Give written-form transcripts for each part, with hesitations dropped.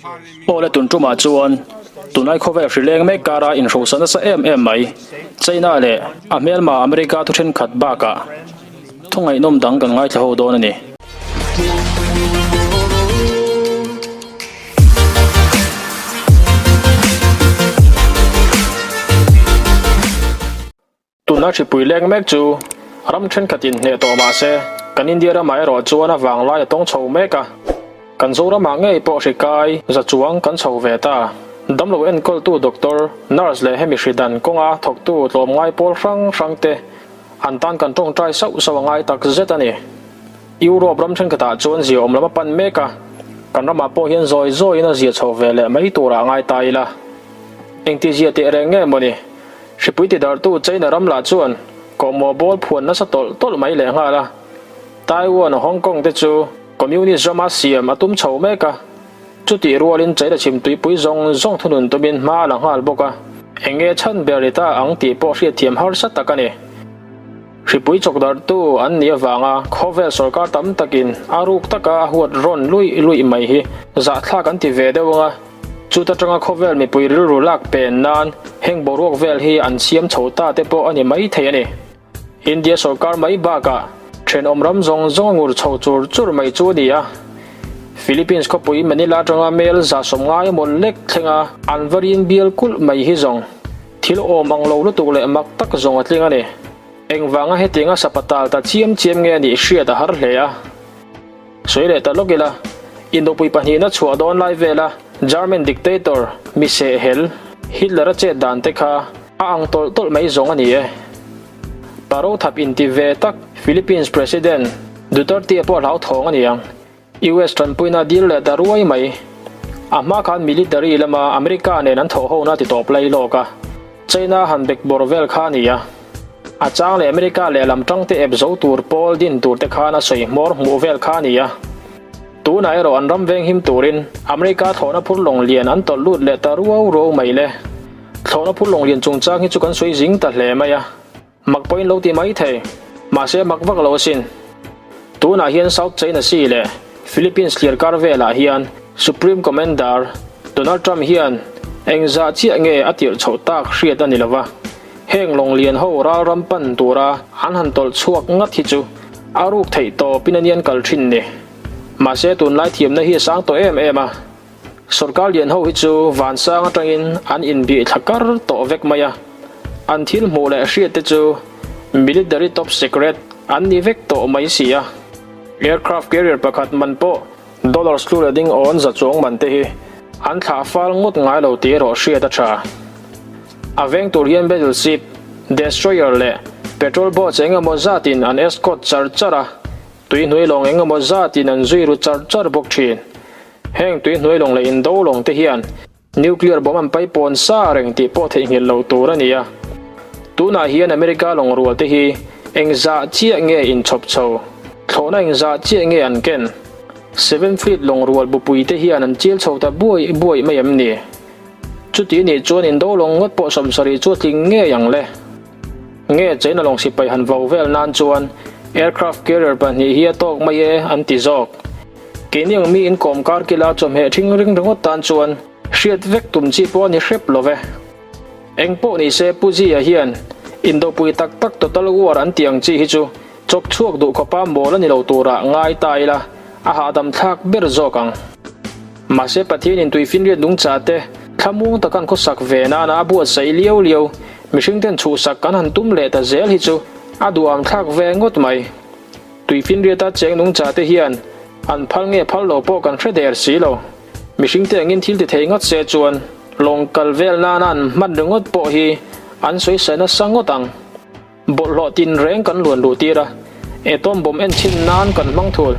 Awle tun tumah chuan tunlai khawvel hri leng mek kara inhrosa nasa em em mai China leh a hmelma America thu thenkhat bakah thu ngaihnawm dang kan ngaithla ho dawn a ni. Tuna hripui leng mek chu ram thenkhat in hneh tawh mah se, kan India ramah erawh chuan a vanglai a tawng chho mek a. Kan Zoramah ngei pawh hri kai za chuang kan chho ve ta. Damlo enkawltu doctor, nurse leh hemi hri dan kawnga thawktu tlawmngai pawl hrang hrang te an tan kan tawngtai sauh sauh a ngai tak zet a ni. Europe ram thenkhatah chuan ziaawm lam a pan mek a, kan ramah pawh hian zawi zawiin a zia chho ve leh mai turah a ngai ta ila. Engtizia teh reng nge mawni? Hripui tidarhtu China ram lah chuan kawhmawh bawl phuan nasa tawlh tawlh mai leh nghal a. Taiwan, Hong Kong te chu Communist rama siam a tum chho mek a. Chutih rualin China chhim tuipui zawng zawng thunun tumin hma a la nghal bawk a. Eng nge chhan ber ni ta ang tih pawh hriatthiam harsa tak a ni. Hripui chawkdarhtu an nih avanga khawvel sorkar tam takin a ruk taka a huat rawn luih luih mai hi zahthlak an ti ve deuh ang a. Chuta tanga khawvel mipui rilru lak pen nan heng boruak vel hi an siam chho ta te pawh a ni mai thei a ni. India sorkar mai bakah thenawm ram zawng zawng a ngur chho chur chur mai chu a ni a. Philippines khawpui Manila atanga mel 190 emaw lek thlenga an va rin bial kulh mai hi zawng thil awm ang lo lutuk leh mak tak zawng a tling a ni. Engvanga hetianga sapatal ta chiam chiam nge a nih hriat a har hle a. Sawi leh ta lawk ila, Indopui pahnihna chhuah dawn lai vela German dictator mi sehhel Hitler-a chet dan te kha a ang tawlh tawlh mai zawng a ni e. Paro thap inti ve tak Philippines President Duterte pawh hlauthawng a ni ang. US tanpuina dil leh ta ruai mai. A hma khan military lama America nen an thawhhona ti tawp lai lawk a, China han bekbawr vel kha a ni a. A chang leh America lehlam tangte ep zo tur pawl din tur te khan a sawi hmawr hmuh vel kha a ni a. Tunah erawh an ram veng him turin America thlawhna phur lawng lian an tawlh lut leh ta ruau ruau mai le. Thlawhna phur lawng lian chungchang hi chu kan sawi zing ta hle mai a. Mak pawhin lo ti mai thei. Mahse mak vak lo asin. Tunah hian South China Sea leh Philippines thlir kar velah hian Supreme Commander Donald Trump hian engzah chiah nge a tirh chhoh tak hriat a ni lova. Heng lawng lian ho ral ram pan tura an han tawlh chhuak ngat hi chu a ruk theih tawpin a nian kal thin ni. Mahse tunlai thiamna hi a sang tawh em em a. Sorkar lian ho hi chu vansang atangin an inbih thla kar tawh vek mai a. An thil hmuh leh hriat te chu military top secret an ni vek tawh mai si a. Aircraft carrier pakhat man pawh dollars tlu leh ding awn za chuang man te hi an thlah fal ngawt ngai lo tih erawh hriat a tha. A veng tur hian battleship, destroyer leh patrol boats eng emaw zatin an escort char char a, tuihnuai lawng eng emaw zatin an zui ru char char bawk thin. Heng tuihnuai lawng leh indo lawng te hian nuclear bomb an pai pawn sa reng tih pawh theihnghilh loh tur a ni a. Tunah hian America lawng rual te hi engzah chiah nge inchhawp chho, thlawhna engzah chiah nge an ken? Seventh Fleet lawng rual bupui te hian an chil chho ta buai buai mai em ni? Chuti nih chuan indo lawng ngawt pawh 70 chu a tling ngei ang le. Nge China lawng sipai han vo vel nan chuan aircraft carrier pahnih hi a tawk mai e an ti zawk. Keini ang mi inkawm kar kila chawhmeh thing ring ringawt tan chuan hriat vek tum chi pawh a ni hrep lo ve. Eng pawh ni se Pu Zia hian indopui tak tak total war an tih ang chi hi chu chawp chhuak duh khawpa mawl a ni lo turah ngai ta ila a hahdam thlak ber zawk ang. Mahse Pathianin tuifinriat nungcha te thlamuang taka an khawsak ve nana a buatsaih liau liau mihring ten chhuhsak kan han tum leh ta zel hi chu a duham thlak ve ngawt mai. Tuifinriata cheng nungcha te hian an phal nge phal lo pawh kan hre der si lo. Mihring te angin thil ti thei ngawt se chuan lawng kal vel nana an hman ringawt pawh hi an sawi nasa ngawt ang. Bawlhhlawh tinreng kan luan luh tir a, atom bomb en chhin nan kan hmang thul.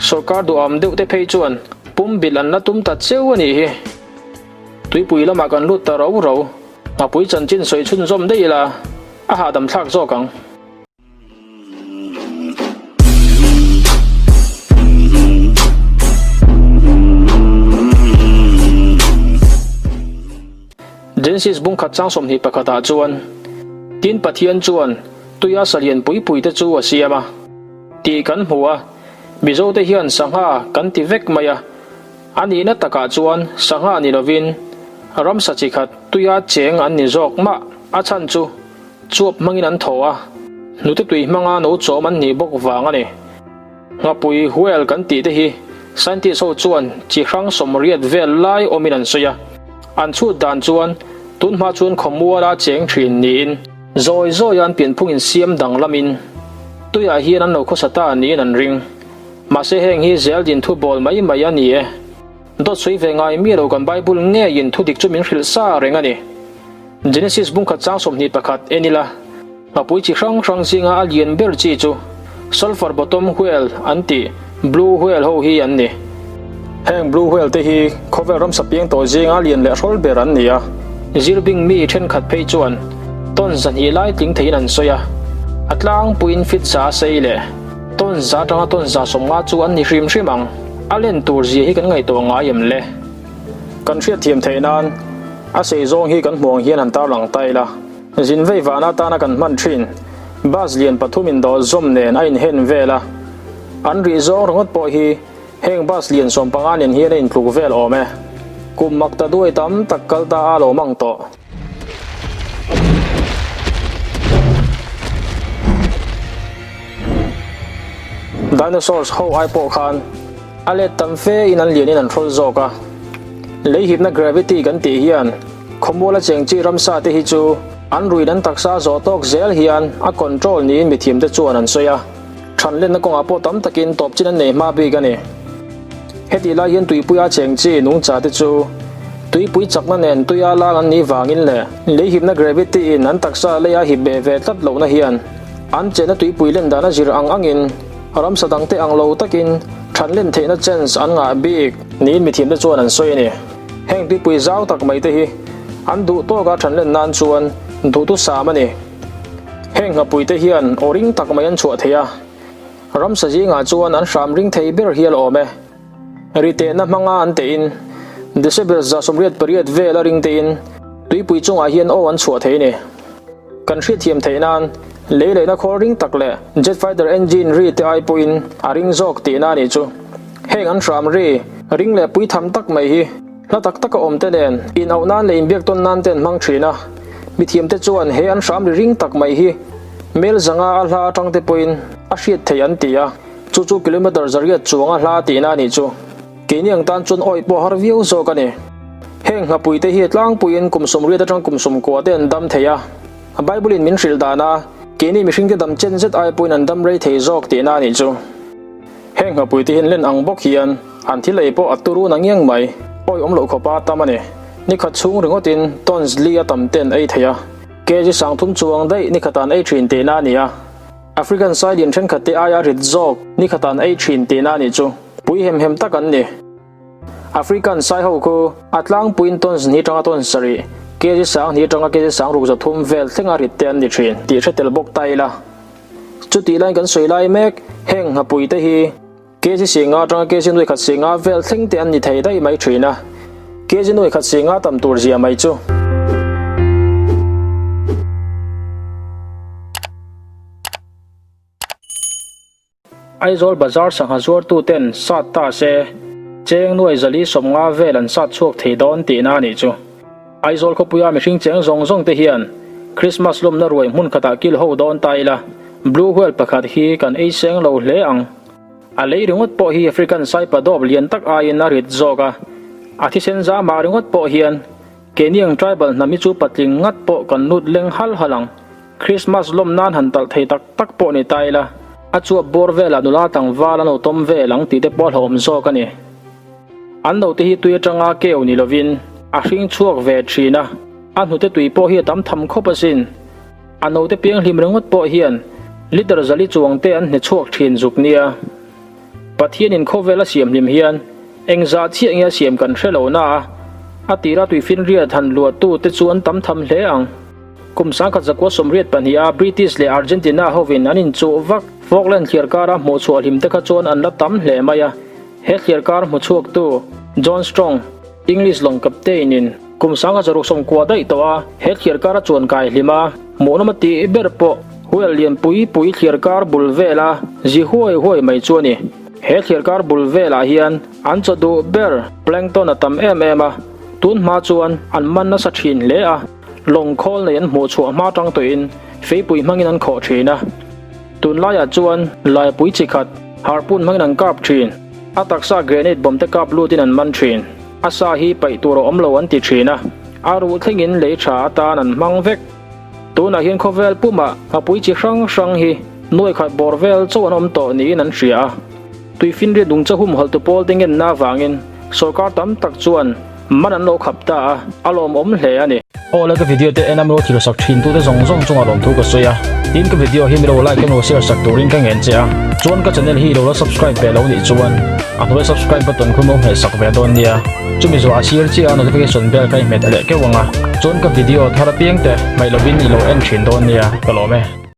Sorkar duham deuh te phei chuan pumbilh an la tum ta cheu a nih hi. Tuipui lamah kan lut ta ro ro, ngapui chanchin sawi chhunzawm daih ila a hahdam thlak zawk ang. Genesis bungkhat chang 21 ah chuan, Tin Pathian chuan tuia salian pui pui te chu a siam a tih kan hmu a, Mizote hian sangha kan ti vek mai a. A nihna takah chuan sangha ni lovin ramsa chi khat tuia cheng an ni zawk mah. A chhan chu chuap hmangin an thaw a, hnute tui hmanga no chawm an nih bawk vang a ni. Nghapui whale kan tih te hi scientist ho chuan chi hrang sawmriat vel lai awmin an sawi a, an chhut dan chuan tunhma chuan khawmuala cheng thin niin zawi zawi an pianphung insiam danglamin tuiah hian an lo khawsa ta niin an ring. Mahse heng hi zeldin thu bawl mai mai a ni e. Dawt sawi ve ngai mi lo kan Bible ngeiin thu dik chu min hrilh sa reng a ni. Genesis bungkhat chang 21 en ila, Nghapui chi hrang hrang zinga a lian ber chi chu Sulphur Bottom Whale an tih Blue Whale ho hi an ni. Heng Blue Whale te hi khawvel ramsa piang tawh zinga lian leh hrawl ber an ni a. Zirbing mi thenkhat phei chuan tawn zahnih lai tling theiin an sawi a, a tlangpuiin fit za sei leh tawn za atanga tawn za 50 chu an ni hrim hrim ang. A len tur zia hi kan ngaihtuah ngai em le? Kan hriatthiam theih nan a sei zawng hi kan hmuh ang hian han tarlang ta ila. Zin vei van atana kan hman thin bus lian pathum in dawh zawm nen a inhen vel a, an rih zawng ringawt pawh hi heng bus lian 15 nen hian a intluk vel awm e. Kum mak ta duai tam tak kal ta a lo mang tawh. Dinosaurs ho ai pawh khan a let tam fe in an lian in an hrawl zawk a. Lei hipna gravity kan tih hian Khawmuala cheng chi ramsa te hi chu an ruin an taksa zawh tawk zel hian a control niin mithiam te chuan an sawi a, thanlenna kawngah pawh tam takin tawp chin an nei hma bik a ni. Hetih lai hian tuipuia cheng chi nungcha te chu tuipui chakna nen tuia lang an nih vangin leh lei hipna gravity in an taksa leia hip beh ve tlat lohna hian an chenna tuipui len dan a zir ang angin ramsa dangte ang lo takin thanlen theihna chance an ngah bik niin mithiam te chuan an sawi a ni. Heng tuipui zau tak mai te hi an duh tawka thanlen nan chuan duhtu sam a ni. Heng nghapui te hian aw ring tak mai an chhuah thei a, ramsa zingah chuan an hram ring thei ber hial awm e. Ri tehna hmanga an tehin decibels 88 vel a ring tein tuipui chungah hian aw an chhuah thei a ni. Kan hriatthiam theih nan lei leihna khawl ring tak leh jet fighter engine ri te ai pawhin a ring zawk tihna a nih chu. Heng an hram ri, ring leh pui tham tak mai hi hla tak taka awm te nen inauh nan leh inbiak tawn nan te an hmang thin a. Mithiam te chuan he an hram ri ring tak mai hi mel zanga a hla atang te pawhin a hriat theih an ti a, chu chu kilometre zariat chuang a hla tihna a nih chu. Keini ang tan chuan awih pawh har viau zawk a ni. Heng nghapui te hi a tlangpuiin kum 80 atang kum 90 te an dam thei a. Bible in min hrilh dan a, keini mihringte dam chen zet ai pawhin an dam rei thei zawk tihna a nih chu. Heng nghapui te hian len ang bawk hian an thil ei pawh a turu na ngiang mai, awi awm loh khawpa tam a ni. Ni khat chhung ringawtin tons li a tam te an ei thei a, kg 30 chuang daih ni khatah an ei thin tihna a ni a. African sai lian thenkhat te aia rit zawk ni khatah an ei thin tihna a nih chu. Pui hem hem tak an ni. African sai ho khu a tlangpuiin tons hnih atanga tons 7, kg 2 atanga kg 630 vel thlenga rit te an ni thin tih hre tel bawk ta ila. Chutih laiin kan sawi lai mek, heng nghapui te hi kg 50 atanga kg 150 vel thleng te an ni thei daih mai thin a, kg 150 tam tur zia mai chu. Aizawl Bazar sangha zuartu ten sat ta se, cheng nuai 450 vel an sat chhuak thei dawn tihna a nih chu. Aizawl khawpuia mihring cheng zawng zawng te hian Christmas lawmna ruai hmun khatah kil ho dawn ta ila, Blue Whale pakhat hi kan ei seng lo hle ang. A lei ringawt pawh hi African saipa dawp lian tak aiin a rit zawk a, a thisen zamah ringawt pawh hian keini ang tribal hnam hi chu patling ngat pawh kan lut leng hal hal ang. Christmas lawm nan han talh thei tak tak pawh ni ta ila, a chuap bawr velah nula tlangval an lo tawm vel ang tih te pawh a hlauhawm zawk a ni. An note hi tui atanga keu ni lovin a hring chhuak ve thin a, a hnute tui pawh hi a tam tham khawp asin. A note pianghlim ringawt pawh hian liter zali chuang te an hne chhuak thin zuk nia. Pathianin khawvel a siam hlim hian engzah chiah nge a siam kan hre lo na a, a tira tuifinriat han luahtu te chu an tam tham hle ang. Kum 1982 a British leh Argentina hovin an inchuh vak Falkland thliarkara hmuhchhuah hlim te kha chuan an la tam hle mai a. He thliarkar hmu chhuaktu John Strong, English lawng captain in kum 1690 daih tawh a, he thliarkar a chuan kai hlim a, hmuhnawm a tih ber pawh whale lian pui pui thliarkar bul vela zi huai huai mai chu a ni. He thliarkar bul velah hian an chaw duh ber plankton a tam em em a, tun hma chuan an man nasa thin hle a, lawng khawl nei an hmuh chhuah hma tang tawhin feipui hmangin an khawh thin a. Tunlaiah chuan laipui chi khat harpoon hmangin an kap thin, a taksa grenade bomb te kap lutin an man thin. A sa hi paih tur a awm lo an ti thin a, a ruh thlengin lei tha atan an hmang vek. Tunah hian khawvel pumah ngapui chi hrang hrang hi nuai khat bawr vel chauh an awm tawh niin an hria a. Tuifinriat nungcha humhalhtu pawl te ngenna avangin sawrkar tam tak chuan man an lo khap ta a, a lawmawm hle a ni. Aw le ka video te en a milo thil sak thin tute zawng zawng chungah lawmthu ka sawi a, tin ka video hi milo like emaw share sak turin ka ngen che a, chuan ka channel hi ilo la subscribe ve lo nih chuan a hnuai subscribe button khu milo hmeh sak ve dawn nia, chumi zawh a sir chiah a notification bell ka i hmet leh keuh ang a, chuan ka video thar apiang te hmaih lovin ilo en thin dawn nia ka lawm e.